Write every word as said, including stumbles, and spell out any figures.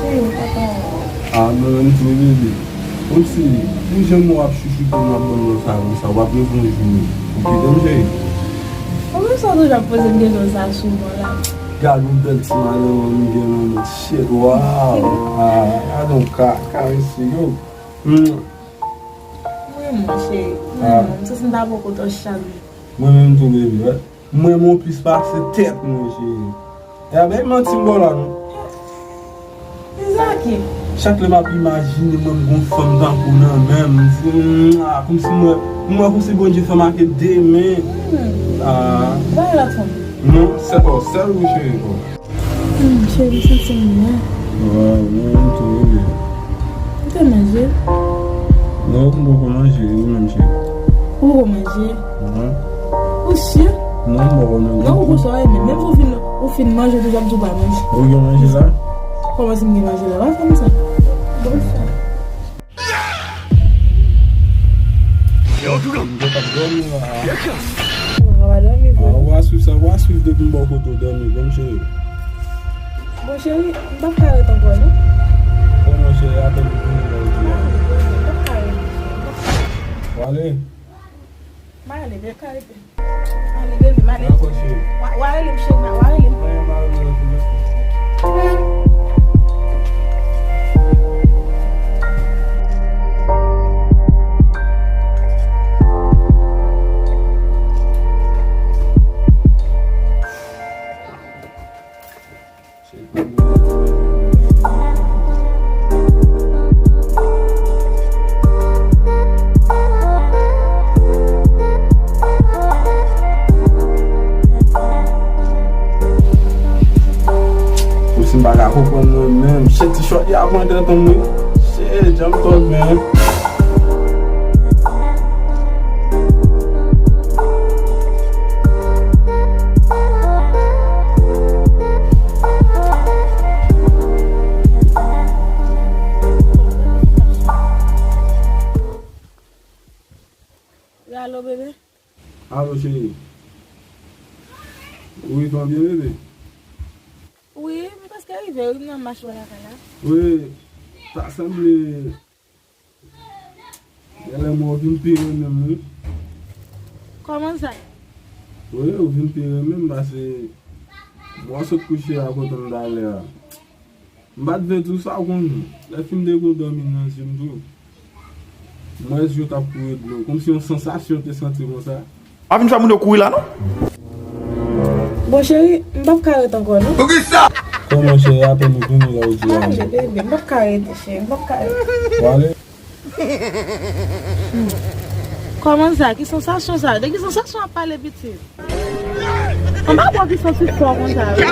Cheri, papa. Ah, mwen menm tou, bebe. Kòmsi, pou jan w ap chouchoute m, w ap ban m lòt sa konsa, w ap reponn jou. Ou kite m, cheri. Ou menm sa w toujou ap poze m kesyon sa souvan la. Gad yon bèl ti madanm m gen nan men. Shit, wow. Ah, gad yon ka, ka mesye, yo. Hmm. Mwen, mon cheri, mwen, ah, m santi m ta poko twò chak jou. Mwen menm tou, bebe, wè. Mwen, mwen plis pase tèt mwen, cheri. E a bay manti m ba w la, non. Mezaki. Chak lè m ap imajine mwen, m gon fanm tankou nan men m, m di, mwa, kòmsi mwen, mwen kòmsi Bondye fè m ake de men. Hmm. Ah. Bay lòt fanm. Non, se pa w sèl ou, cheri, bro. Hmm, cheri, m santi m byen. Waw, mwen menm tou, wi. Ou te manje? Non, m poko manje, ou menm, cheri? Ou poko manje? Non. Ou si? Non, m poko manje. Non, ou konsa, men menm si ou fin, ou fin manje, ou toujou ap di ou pa manje. Ou gen manje la? Kòman si m gen manje la? Pa fè m sa. Bon, sa. Yo, Dougan. M te tap dòmi la. Ou pa dòmi vre. Ah, ou a swiv sa, ou a swiv depi m bò kote w dòmi, bon cheri. Bon cheri, m p ap ka ret ankò non. Bon, mon cheri, apèn m vini la, ou di a. M p ap ka ret, m p ap ka ret. W ale? M ale, m p ap ka rete. Ale, bebe, m ale. Dakò, cheri. Wa, wa rele m, cheri, wa, wa rele m. Mwen, m a rele w tou, mesye. Ou si m pa ka konprann mwen menm. Shit, ti shòt ya pran tèt an mwen. Shit, janm tòt, man. Wi, alo, bebe? Alo, cheri. Ou rive an byen, bebe? Wi, m prèske rive, wi, m nan mach bò lakay la. Wi, ta sanble Genlè mwen ou vin pi renmen m, wi. Kòman sa? Wi, ou vin pi renmen m, paske mwen sot kouche a kote m t ale a. M pa t vle di w sa, ou konn, lè fim de gwo dòmi nan je m tou. M wè je w t ap kouri dlo, kòmsi yon sansasyon te santi konsa. Pa vin fè moun yo kouri la, non. Bon, cheri, m p ap ka ret ankò, non. Poukisa? Kòman, cheri, apèn ou vini la, ou di a. Manje, bebe, m p ap ka rete, cheri, m p ap ka rete. W ale? Kòman sa? Ki sansasyon sa? De ki sansasyon w ap pale, pitit? Anba bò ki santi fò konsa, wi.